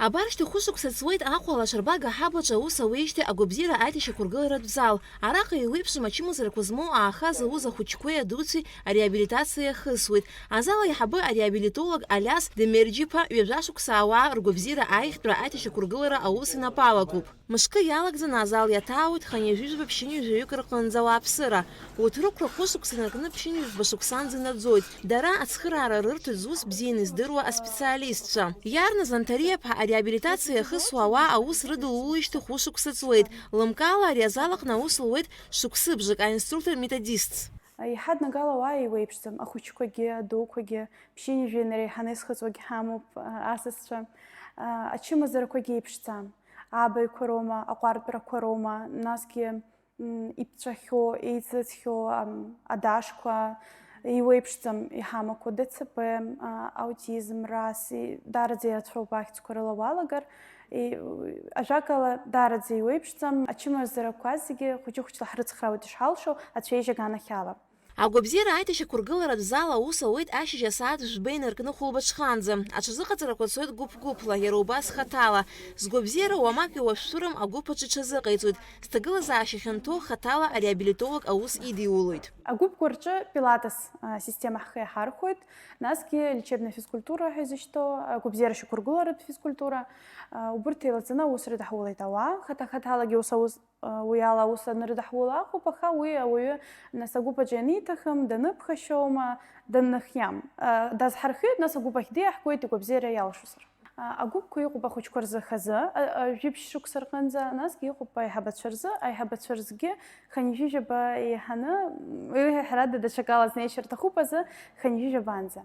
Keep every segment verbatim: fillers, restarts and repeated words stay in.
Абар шьҭа хәышықәса ҵуеит Аҟәа алашарба гаҳабаҿы аус ауеижьҭеи агәабзиара аиҭашьақәыргыларатә зал. Араҟа еиуеиԥшым ачымазарақәа змоу ааха зауз ахәыҷқәеи адуцәеи ареабилитациа иахысуеит. Азал аиҳабы ареабилитолог Алиас Демерџьиԥа ҩажәа шықәса ауаа ргәабзиара аиӷьтәра аиҭашьақәыргылара аус инапы алагоуп. Мышкы иалагӡаны азал иаҭаауеит хынҩажәижәаба ԥшьынҩажәаҩык рҟынӡа ауааԥсыра. Урҭ рықәра хәышықәса инаркны ԥшьынҩажәба шықәсанӡа инаӡоит. Дара ацхыраара рырҭоит зус бзианы издыруа аспециалистцәа. Иарна Занҭариаԥҳа ареабилитациа иахысуа ауаа аус рыдулулеижьҭеи хәышықәса ҵуеит. Лымкаала ари азал аҟны аус луеит шықәсыбжак аинструктор-методистс. Иҳаднагало ауаа еиуеиԥшӡам, ахәыҷқәагьы, адуқәагьы, ԥшьынҩажәа инареиҳаны изхыҵуагьы ҳамоуп, а, асасцәа. А, ачымазарақәагьы еиԥшӡам. Абаҩқәа роума, аҟәартәрақәа роума, насгьы, м, иԥҵәахьоу, еизыҵхьоу, ам, адашқәа, еиуеиԥшӡам иҳамақәоу Д Ц П, а, аутизм, рас, и-, даараӡа ирацәоуп ахьӡқәа рыла уалагар. И-, ажәакала, даараӡа еиуеиԥшӡам, ачымазарақәа зегьы хәыҷы-хәыҷла ҳрыцхраауеит ишҳалшо, ацәеижь аганахьала. Агәабзиара аиҭашьақәыргыларатә зал аус ауеит ашьыжь асааҭ жәба инаркны хәылбыҽханӡа. Аҽазыҟаҵарақәа цоит гәыԥ-гәыԥла, иара убас хаҭала. Згәабзиара уамак иуашәшәырам агәыԥ аҿы иҽазыҟаиҵоит. Зҭагылазаашьа хьанҭоу хаҭала ареабилитолог аус идиулоит. Агәыԥқәа рҿы пилатес, а, система ҳхы иаҳархәоит, насгьы лечебная физкультура ҳәа изышьҭоу, агәабзиара шьақәыргыларатә физкультура, а, убырҭ еилаҵаны аус рыдаҳулеит ауаа, хаҭа-хаҭалагьы ус аус Уи ала аус анрыдаҳула акәуп, аха уи ауаҩы, нас, агәыԥ аҿы ианиҭахым, даныԥхашьоума, даннахиам. Дазҳархиоит, нас агәыԥ ахь диаҳгоит, игәабзиара иалшозар. Агәыԥқәа иҟоуп ахәыҷқәа рзы хазы, а, а, жәибжь шықәса рҟынӡа, насгьы иҟоуп аиҳабацәа рзы, аиҳабацәа рзгьы хынҩажәижәаба еиҳаны, уи ҳәарада, даҽакала знеишьа рҭахуп азы, хынҩажәижәабанӡа.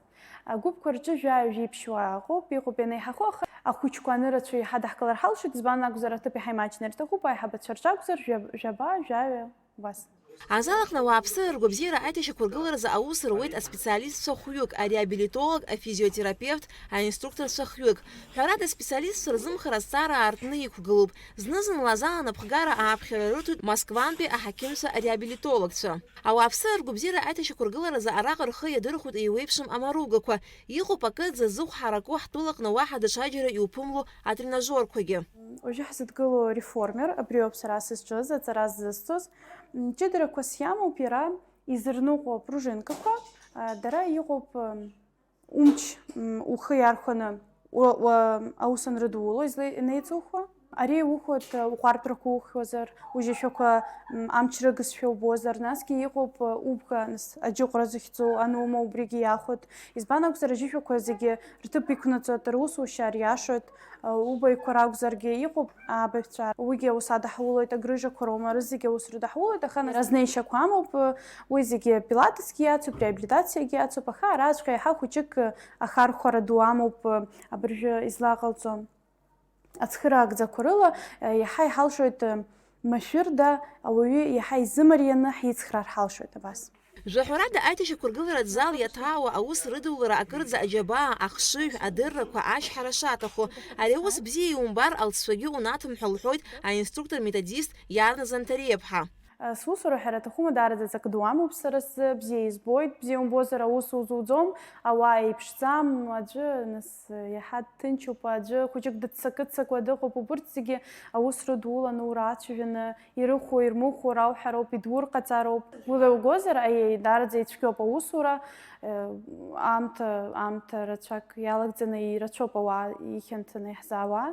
Агәыԥқәа рҿы жәаҩа-жәиԥшь уаа ыҟоуп, иҟоуп ианеиҳахо, аха ахәыҷқәа анырацәоу иҳадаҳкылар ҳалшоит, избан акәзар, аҭыԥ иаҳа имаҷны ирҭахуп, аиҳабацәа рҿы акәзар, жәа-, жәаба, жәаҩа, убас. Азал аҟны ауааԥсыра ргәабзиара аиҭашьақәыргыларазы аус руеит аспециалистцәа хәҩык, ареабилитолог, афизиотерапевт, аинструкторцәа хҩык. Ҳәарада, аспециалистцәа рзымхара азҵаара аартны иқәгылоуп. Зны-зынла азал анапхгара ааԥхьара рыҭоит Москвантәи аҳақьымцәа-реабилитологцәа. Ауааԥсыра ргәабзиара аиҭашьақәыргыларазы араҟа рхы иадырхәоит еиуеиԥшым амаругақәа. Иҟоуп акы дзазыхәҳараку ҳтәылаҟны уаҳа даҽаџьара иуԥымло атренажерқәагьы. Уажәы ҳзыдгылоу реформер, абриоуп сара сызҿыз, аҵара ззысҭоз. М, ҷыдарақәас иамоуп иара изырныҟәо апружинкақәа, а, дара иҟоуп, м, умч, м, ухы иархәаны уа-, уа-, аус анрыдуло изле-, инеиҵухуа. Ари иухәоит, уҟәартәрақәа ухьуазар, ужьашәақәа, м, амч рыгызшәа убозар, насгьы иҟоуп, убга, нас, аџьыҟәра зыхьӡу анума, убригьы иахәоит. Избан акәзар, ажьышәақәа зегьы рҭыԥ иқәнаҵоит, русушьа ариашоит, убаҩқәа ракәзаргьы иҟоуп, абаҩцәа, уигьы аус адаҳулоит, агрыжақәа роума, рызегьы аус рыдаҳулоит, аха нас азнеишьақәа амоуп, уи зегьы пилатесгьы иацуп, реабилитациагьы иацуп, аха араҵәҟьа иаҳа хәыҷык ахархәара ду амоуп абыржәы излаҟалҵо. Ацхыраагӡақәа рыла, э, иаҳа иҳалшоит, э, машәырда, ауаҩы иаҳа изымарианы ҳицхраар ҳалшоит абас. Жәаҳәарада, аиҭашьақәыргыларатә зал иаҭаауа аус рыдулара акырӡа аџьабаа, ахшыҩ, адыррақәа, ашьҳара шаҭаху. Ари аус бзиа иумбар, алҵшәагьы унаҭом ҳәа лҳәоит аинструктор-методист Иарна Занҭариаԥҳа. Сусура ҳәара аҭахума, даараӡа ҵакы ду амоуп сара сзы, бзиа избоит, бзиа умбозар аус узуӡом, ауаа еиԥшӡам, аӡәы, нас, иаҳа дҭынчуп, аӡәы хәыҷык дыццакы-ццакуа дыҟоуп, убырҭ зегьы аус рыдуланы, урацәажәаны, ирыхәо, ирмыхәо рауҳәароуп, идурҟаҵароуп. Гәыла иугозар, аиеи, даараӡа ицәгьоуп аусура, э, аамҭа, аамҭа рацәак иалагӡаны ирацәоуп ауаа ихьанҭаны иаҳзаауа.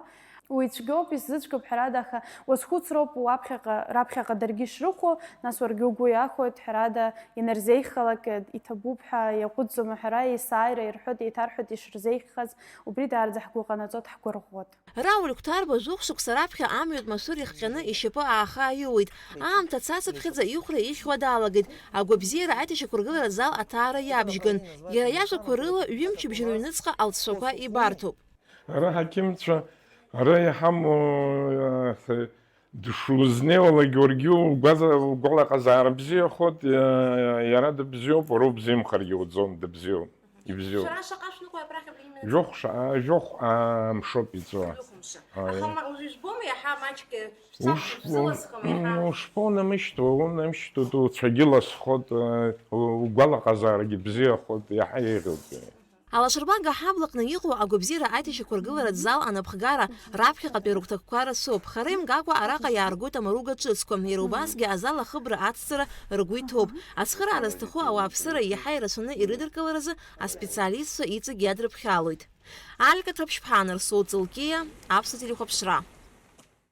Уи цәгьоуп, исзыцәгьоуп, ҳәарада, аха уазхәыцроуп, уаԥхьаҟа, раԥхьаҟа даргьы ишрыхәо, нас уаргьы угәы иахәоит, ҳәарада, инарзеиӷьхалак, иҭабуп ҳәа иаҟәыҵӡом аҳәара, есааира ирҳәоит, еиҭарҳәоит ишырзеиӷьхаз, убри даараӡа ҳгәы ҟанаҵоит, ҳгәы рӷәӷәоит. Рауль Қәҭарба жәохә шықәса раԥхьа амҩатә машәыр ихҟьаны ишьапы ааха иуит. Аамҭа цацыԥхьаӡа ихәра ихьуа далагеит, агәабзиара аиҭашьақәыргыларатә зал аҭаара иабжьган. Иара иажәақәа рыла, ҩымчыбжь рыҩныҵҟа алҵшәақәа ибарҭоуп. Ара ҳақьымцәа, ара иҳамоу, э, дышлызнеиуалак уаргьы угәаза-, угәалаҟазаара бзиахоит, э, иара дыбзиоуп, уара убзиамхаргьы уӡом, дыбзиоуп, ибзиоуп. Шәара шаҟа шәныҟәои абрахь абри имҩанаҵ-? Жәохә шаа, жәохә, аа, мшоуп иҵуа. Жәохә мшы. Ааи. Аха ма-, уажә ижәбома иаҳа маҷк, э, шәцап, уж-, шәзылазхым м, еиҳа? Ушԥоунамышьҭуа, унамышьҭуа, уцәагьы ласхоит, э, у-, угәалаҟазаарагьы бзиахоит, иаҳа еиӷьуп. Алашарбага аҳаблаҟны иҟоу агәабзиара аиҭашьақәыргыларатә зал анапхгара раԥхьаҟатәи рыгәҭакқәа рацәоуп. Хара имгакәа араҟа иааргоит амаруга ҿыцқәа, иара убасгьы азал ахыбра ацҵара ргәы иҭоуп. Ацхыраара зҭаху ауааԥсыра иаҳа ирацәаны ирыдыркыларазы аспециалистцәа иҵегь иадрыԥхьалоит. Алика Ҭаԥшьԥҳа, Нарсоу Ҵылкиа, Аԥсуа телехәаԥшра.